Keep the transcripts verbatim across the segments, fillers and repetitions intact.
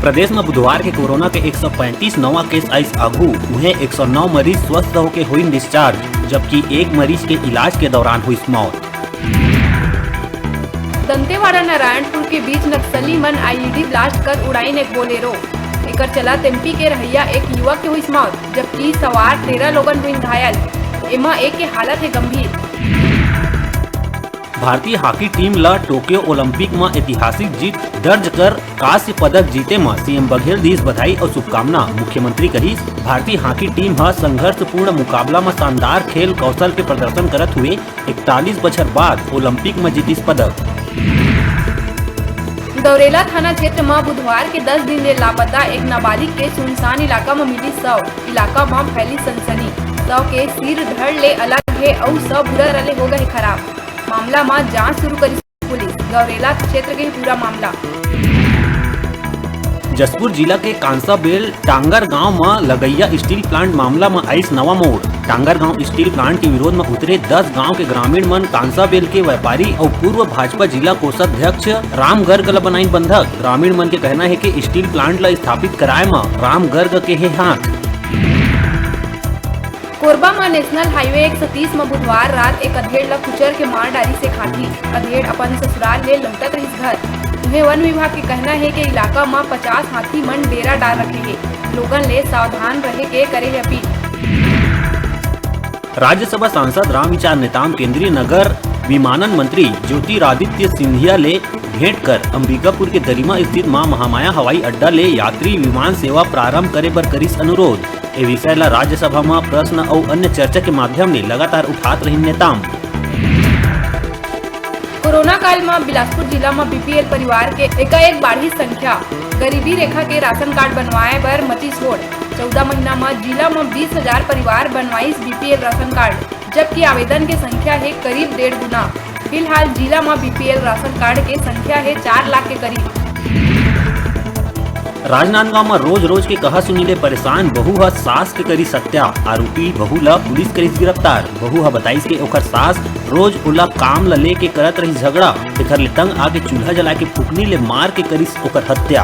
प्रदेश म बुधवार के कोरोना के एक सौ पैंतीस नवा केस आइस आघू, उहें एक सौ नौ मरीज स्वस्थ होके होइन डिस्चार्ज, जबकि एक मरीज के इलाज के दौरान होइस मौत। दंतेवाड़ा नारायणपुर के बीच नक्सली मन आईईडी ब्लास्ट कर उड़ाइन एक बोलेरो। एकर चलत एमपी के रहइया एक युवक के होइस मौत, जबकि सवार तेरह लोगन होइन घायल। एमा एक के हालत हे गंभीर। भारतीय हॉकी टीम ल टोक्यो ओलंपिक म ऐतिहासिक जीत दर्ज कर कांस्य पदक जीते म सीएम बघेल दीस बधाई अउ शुभकामना। मुख्यमंत्री कहिस, भारतीय हॉकी टीम ह संघर्षपूर्ण मुकाबला म शानदार खेल कौशल के प्रदर्शन करत हुए इकतालीस बछर बाद ओलंपिक म जीतिस पदक। गौरेला थाना क्षेत्र म बुधवार के दस दिन ले लापता एक नाबालिग के सुनसान इलाका म मिलिस शव। इलाका म फैलिस सनसनी। शव के सिर धड़ ले अलग हे अउ शव बुरा तरह ले हो गए खराब। मामला म जांच शुरू करिस पुलिस। गौरेला क्षेत्र के पूरा मामला। जशपुर जिला के कांसाबेल टांगर गांव म लगइया स्टील प्लांट मामला म आइस नवा मोड़। टांगर गांव स्टील प्लांट के विरोध म उतरे दस गांव के ग्रामीण मन कांसाबेल के व्यापारी अउ पूर्व भाजपा जिला कोषाध्यक्ष राम गर्ग ल बनाइन बंधक। ग्रामीण मन के कहना हे कि स्टील प्लांट ल स्थापित कराए म राम गर्ग के हे हाथ। कोरबा म नेशनल हाईवे एक सौ तीस म बुधवार रात एक अधेड़ ल कुचर के मार डारिस एक हाथी। अधेड़ अपन ससुराल ले लहुटत रहिस घर। उहें, वन विभाग के कहना हे कि इलाका म पचास हाथी मन डेरा डार रखे हे। लोगन ले सावधान रहे के करे हे अपील। राज्यसभा सांसद रामविचार नेताम केंद्रीय नगर विमानन मंत्री ज्योतिरादित्य सिंधिया ले भेंट कर अंबिकापुर के दरिमा स्थित मां महामाया हवाई अड्डा ले यात्री विमान सेवा प्रारंभ करे बर करिस अनुरोध। ए विषय ल राज्यसभा म प्रश्न अउ अन्य चर्चा के माध्यम ले लगातार उठात रहिन नेताम। कोरोना काल म बिलासपुर जिला म बीपीएल परिवार के एकाएक बाढ़ी संख्या। गरीबी रेखा के राशन कार्ड बनवाए बर मचिस होड़। चौदह महीना म जिला म बीस हजार परिवार बनवाइस बीपीएल राशन कार्ड, जबकि आवेदन के संख्या हे करीब डेढ़ गुना। फिलहाल जिला म बीपीएल राशन कार्ड के संख्या हे चार लाख के करीब। राजनांदगांव म रोज-रोज के कहा सुनी ले परेशान बहू ह सास के करिस हत्या। आरोपी बहू ल पुलिस करिस गिरफ्तार। बहू ह बताइस के ओखर सास रोज ओला काम ल लेके करत रहिस झगड़ा, तेखर ले तंग आके चूल्हा जला के फुकनी ले मार के करिस ओकर हत्या।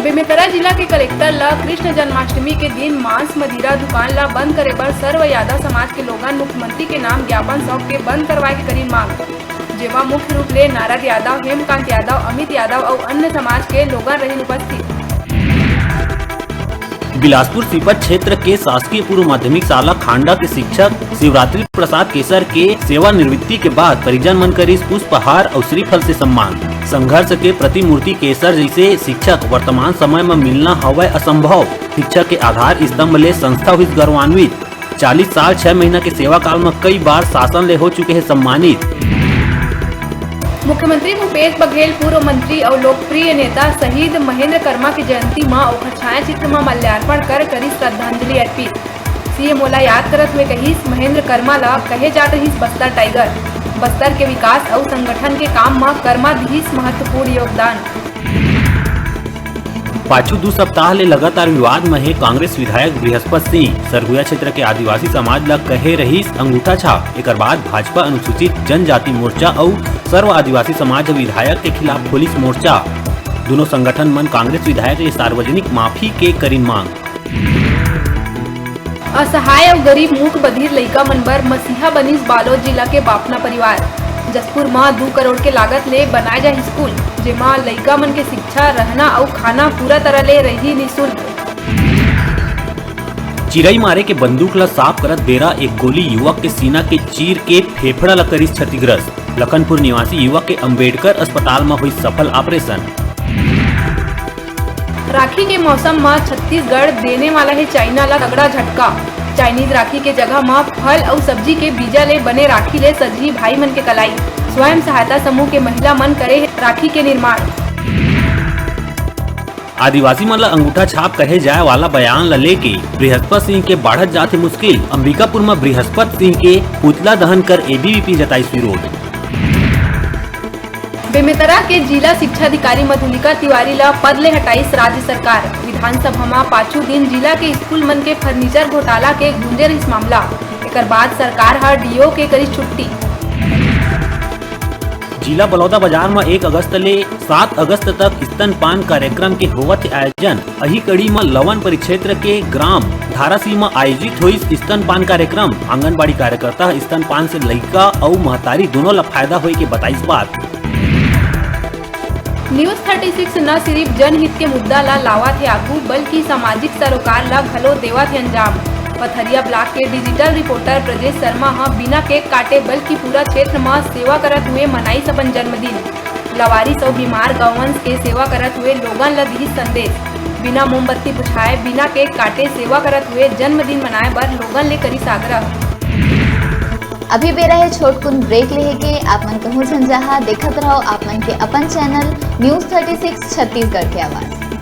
बेमेतरा जिला के कलेक्टर ल कृष्ण जन्माष्टमी के दिन मांस मदिरा दुकान ल बंद करे बर सर्व यादव समाज के लोगन मुख्यमंत्री के नाम ज्ञापन सौंप के बंद करवाए के करिन मांग, जेमा मुख्य रूप ले नारद यादव, हेमकांत यादव, अमित यादव अउ अन्य समाज के लोगन रहिन उपस्थित। बिलासपुर सीपत क्षेत्र के शासकीय पूर्व माध्यमिक शाला खांडा के शिक्षक शिवरात्रि प्रसाद केसर के सेवानिवृत्ति के बाद परिजन मन करिस पुष्पहार अउ श्रीफल से सम्मान। संघर्ष के प्रतिमूर्ति केसर जैसे शिक्षक वर्तमान समय म मिलना हवय असंभव। शिक्षक के आधार स्तंभ ले संस्था हुई गौरवान्वित। चालीस साल छह महीना के सेवा काल म कई बार शासन ले हो चुके हे सम्मानित। मुख्यमंत्री भूपेश बघेल पूर्व मंत्री अउ लोकप्रिय नेता शहीद महेंद्र कर्मा के जयंती म ओखर छायाचित्र म माल्यार्पण कर करिस श्रद्धांजलि अर्पित। सीएम ओला याद करत हुए कहिस, महेंद्र कर्मा ल कहे जात रहिस बस्तर टाइगर। बस्तर के विकास अउ संगठन के काम म कर्मा दिहिस महत्वपूर्ण योगदान। पाछू दू सप्ताह ले लगातार विवाद म हे कांग्रेस विधायक बृहस्पत सिंह। सरगुजा क्षेत्र के आदिवासी समाज ल कहे रहिस अंगूठा छाप, एकर बाद भाजपा अनुसूचित जनजाति मोर्चा अउ सर्व आदिवासी समाज विधायक के खिलाफ खोलिस मोर्चा। दूनों संगठन मन कांग्रेस विधायक ले सार्वजनिक माफी के करिन मांग। असहाय अउ गरीब मूक बधिर लइका मन बर मसीहा बनिस बालोद जिला के बाफना परिवार। जशपुर म दू करोड़ के लागत ले बनाए जाही स्कूल, जेमा लइका मन के शिक्षा, रहना अउ खाना पूरा तरह ले रही निशुल्क। चिरई मारे के बंदूक ल साफ करत बेरा एक गोली युवक के सीना के चीर के फेफड़ा ल करिस क्षतिग्रस्त। लखनपुर निवासी युवक के अंबेडकर अस्पताल म होइस सफल ऑपरेशन। राखी के मौसम म छत्तीसगढ़ देने वाला हे चाइना ला तगड़ा झटका। चाइनीज राखी के जगह म फल अउ सब्जी के बीजा ले बने राखी ले सजही भाई मन के कलाई। स्वयं सहायता समूह के महिला मन करे हे राखी के निर्माण। आदिवासी मन ला अंगूठा छाप कहे जाए वाला बयान ला लेके बृहस्पत सिंह के बाढ़त जात हे मुश्किल। अंबिकापुर म बृहस्पत सिंह के पुतला दहन कर एबीवीपी जताइस विरोध। बेमेतरा के जिला शिक्षा अधिकारी मधुलिका तिवारी ल पद ले हटाइस राज्य सरकार। विधानसभा म पाछू दिन जिला के स्कूल मन के फर्नीचर घोटाला के गूंजे रहिस मामला। एकर बाद सरकार ह डीओ के करिस छुट्टी। जिला बलौदाबाजार म एक अगस्त ले सात अगस्त तक स्तनपान कार्यक्रम के होवत हे आयोजन। अही कड़ी म लवन परिक्षेत्र के ग्राम धारासी म आयोजित होइस स्तनपान कार्यक्रम। आंगनबाड़ी कार्यकर्ता ह स्तनपान से लइका अउ महतारी दूनों ल फायदा होय के बताइस बात। News thirty six न सिरिफ जनहित के मुद्दा ला लावत हे आगू, बल्कि सामाजिक सरोकार ला घलो देवत हे अंजाम। पथरिया ब्लॉक के digital reporter ब्रजेश शर्मा ह बिना केक काटे, बल्कि पूरा क्षेत्र म सेवा करत हुए मनाइस अपन जन्मदिन। लवारिस अउ बीमार गौवंश के सेवा करत हुए लोगन ल दिहिस संदेश। बिना मोमबत्ती बुझाए, बिना केक काटे सेवा करत हुए जन्मदिन मनाए बर लोगन ले करिस आग्रह। अभी बेरा हे छोटकुन break लेहे के। आप मन कहूँ झन जहाँ देखत रहो आप मन के अपन channel News thirty six Chhattisgarh के आवाज़।